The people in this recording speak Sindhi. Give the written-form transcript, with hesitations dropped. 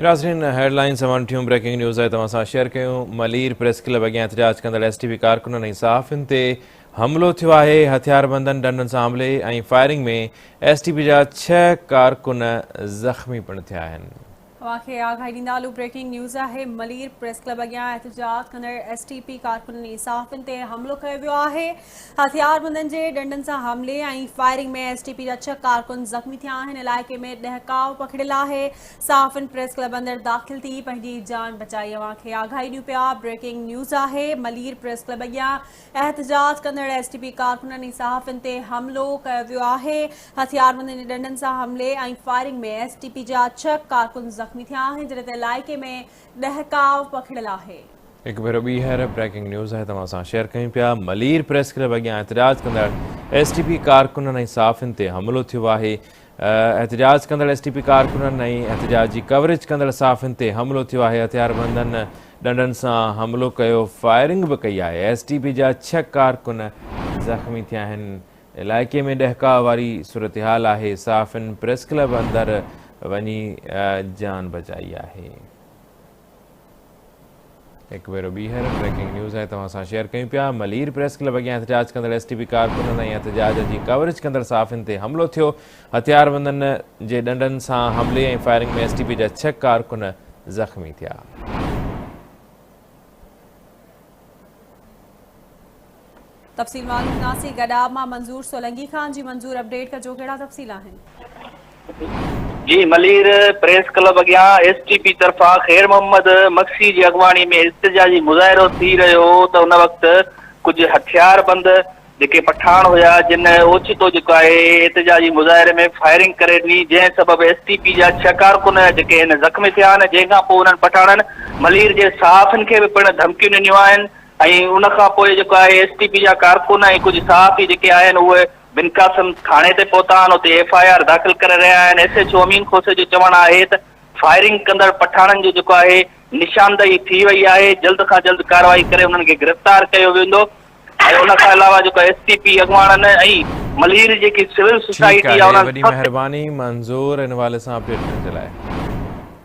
ناظرين هيڊ لائنز سوان ٽيون بريڪنگ نيوز آهي توهان سان شيئر ڪيون ملير پريس ڪلب اڳيان احتجاج ڪندڙ ايس ٽي پي ڪارڪنن ۽ صحافين تي حملو ٿيو آهي هٿياربندن ڏنڊن سان حملي ۽ فائرنگ ۾ ايس ٽي پي جا ڇهه ڪارڪن زخمي پڻ ٿيا آهن. اوهان کي آگاهي ڏيندا هلون بريڪنگ نيوز آهي ملير پريس ڪلب اڳيان احتجاج ڪندڙ ايس ٽي پي ڪارڪنن ۽ صحافين تي حملو ڪيو ويو آهي هٿياربندن جي ڏنڊن سان حملي ۽ فائرنگ ۾ ايس ٽي پي جا ڇهه ڪارڪن زخمي ٿيا آهن علائقي ۾ ڏهڪاء پکڙيل آهي صحافين پريس ڪلب اندر داخل ٿي پنهنجي جان بچائي اوهان کي آگاهي ڏيون پيا بريڪنگ نيوز آهي ملير پريس ڪلب اڳيان احتجاج ڪندڙ ايس ٽي پي ڪارڪنن ۽ صحافين تي حملو ڪيو ويو آهي، هٿياربندن جي ڏنڊن سان حملي ۽ فائرنگ ۾ ايس ٽي پي جا ڇهه ڪارڪن زخمي ٿيا آهن، جڏهن ته علائقي ۾ ڏهڪاء پکڙيل آهي. هڪ ڀيرو ٻيهر بريڪنگ نيوز آهي توهان سان شيئر ڪيون پيا ملير پريس ڪلب اڳيان احتجاج ڪندڙ ايس ٽي پي ڪارڪنن ۽ صحافين تي حملو ٿيو آهي احتجاج ڪندڙ ايس ٽي پي ڪارڪنن ۽ احتجاج جي ڪوريج ڪندڙ صحافين تي حملو ٿيو آهي، هٿياربندن ڏنڊن سان حملو ڪيو، فائرنگ به ڪئي آهي، ايس ٽي پي جا ڇهه ڪارڪن زخمي ٿيا آهن، علائقي ۾ ڏهڪاء واري صورتحال آهي، صحافين پريس ڪلب اندر وڃي جان بچائي آهي. هڪ ڀيرو ٻيهر بريڪنگ نيوز آهي توهان سان شيئر ڪيون پيا ملير پريس ڪلب اڳيان احتجاج ڪندڙ ايس ٽي پي ڪارڪنن ۽ احتجاج جي ڪوريج ڪندڙ صحافين تي حملو ٿيو هٿياربندن جي ڏنڊن سان حملي ۽ فائرنگ ۾ ايس ٽي پي جا ڇهه ڪارڪن زخمي ٿيا. تفصيل معلوم ڪنداسين گڏاب مان منظور سولنگي کان جي منظور اپڊيٽ ڪجو ڪهڙا تفصيل آهن. جي ملير پريس ڪلب اڳيان ايس ٽي پي طرفان خير محمد مگسي جي اڳواڻي ۾ احتجاجي مظاهرو ٿي رهيو هو ته ان وقت ڪجهه هٿيار بند جيڪي پٺاڻ هيا جن اوچتو جيڪو آهي احتجاجي مظاهري ۾ فائرنگ ڪري ڏني جنهن سبب ايس ٽي پي جا ڇهه ڪارڪن جيڪي آهن زخمي ٿيا آهن جنهن کان پوء انهن پٺاڻن ملير جي صحافين کي به پڻ ڌمڪيون ڏنيون آهن ۽ ان کان پوء جيڪو آهي ايس ٽي پي جا ڪارڪن ۽ ڪجهه صحافي جيڪي آهن اهي بن قاسم ٿاڻي تي پهتا آهن اتي ايف I R داخل ڪري رهيا آهن ايس ايڇ او امين کوسي جو چوڻ آهي ته فائرنگ ڪندڙ پٺاڻن جو جيڪو آهي نشاندهي ٿي وئي آهي جلد کان جلد ڪارروائي ڪري انهن کي گرفتار ڪيو ويندو ۽ ان کان علاوه جيڪو ايس ٽي پي اڳواڻن ۽ ملير جيڪي سول ٺيڪ سوسائٽي آهي آهي انهن وڏي سخت مهرباني منظور ان حوالي سان اپڊيٽ ڏيڻ جي لاء.